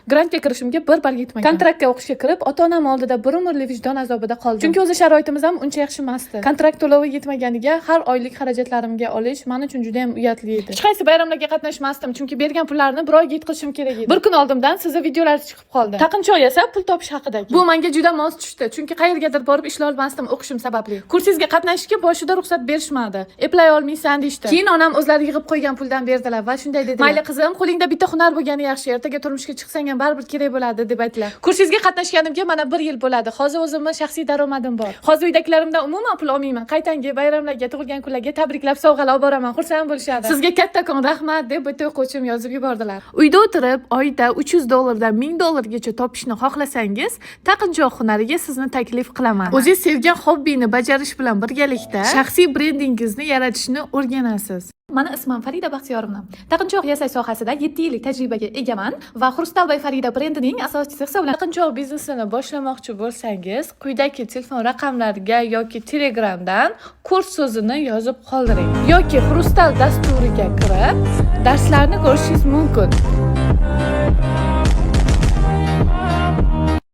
Grantga kirishimga bir bal yetmagan. Kontraktga o'qishga kirib, ota onam oldida bir umrli vijdon azobida qoldim, chunki o'zi sharoitimiz ham uncha yaxshi emasdi. Kontrakt to'lovi yetmaganiga har oylik xarajatlarimga olish man uchun juda ham uyatli edi. Hech qaysi bayramlarga qatnashmasdim, chunki bergan pullarni bir oyga yetkazishim kerak edi. Bir kun oldimdan sizni videolar chiqib qoldi, taqinchoq yasab pul topish haqidagi. Bu menga juda mos tushdi, chunki qayergadir borib ishlolmasdim o'qishim sababli. Kursingizga qatnashishga boshida ruxsat berishmadi, eplay olmaysan deyishdi. Keyin onam o'zlari yig'ib qo'ygan puldan berdilar va shunday dedilar: "Mayli, qizim, qo'lingda bitta hunar bo'lgani yaxshi, ertaga turmushga chiqsang ham baribir kerak bo'ladi", deb aytdilar. Kursingizga qatnashganimga mana bir yil bo'ladi. Hozir o'zimni shaxsiy daromadim bor. Hozir uydagilarimdan umuman pul olmayman. Qaytangi bayramlarga, tug'ilgan kunlarga tabriklab sovg'alar olib boraman, xursand bo'lishadi. Sizga kattakon rahmat, deb bitta o'quvchim yozib yubordilar. Uyda o'tirib oyda 300 dollardan 1000 dollargacha topishni xohlasangiz, taqinchoq hunariga sizni taklif qilaman. O'zingiz sevgan hobbini bajarish bilan birgalikda shaxsiy brendingizni yaratishni o'rganasiz. Mani ismim Farida Baxtiyorovna. Taqinchoq yasash sohasida 7 yillik tajribaga egaman va Xrustal by Farida brendining asoschisi hisoblanadi. Taqinchoq biznesini boshlamoqchi bo'lsangiz, quyidagi telefon raqamlariga yoki Telegramdan "kurs" so'zini yozib qoldiring yoki Xrustal dasturiga kirib, darslarni ko'rishingiz mumkin.